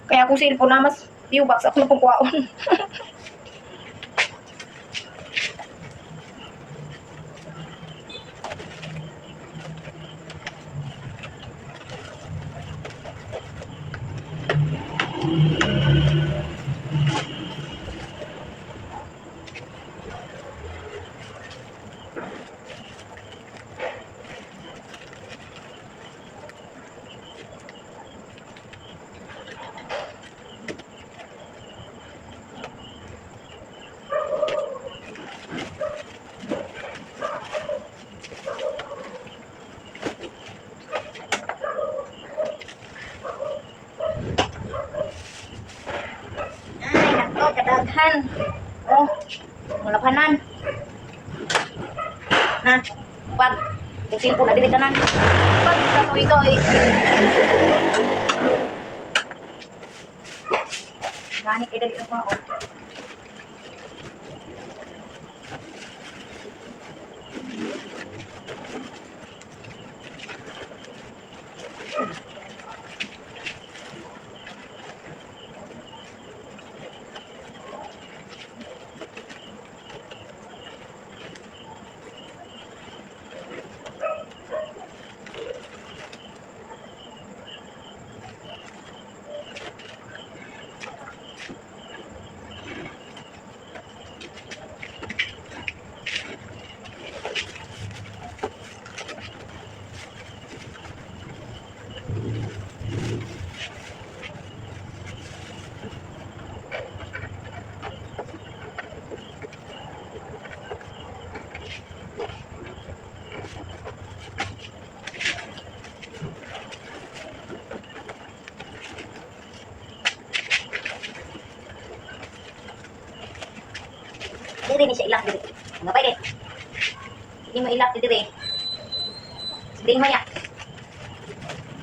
Kaya akong cellphone na mas view box ako na pong kuwaon. Ay, nako, kadaghan. Oh, malapanan. Na, pag, yung cellphone na dili tanan. Pag, katoy toy. Gani kay dali ang oh. Diri ni siya ilak diri. Nga pa diri. Hindi mo ilak diri. Diri mo niya.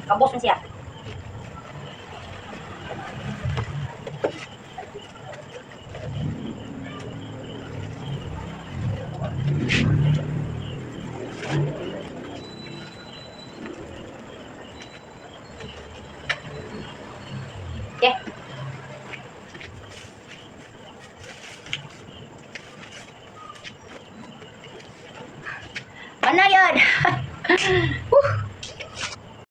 Kabos na siya. Okay. Ano yun?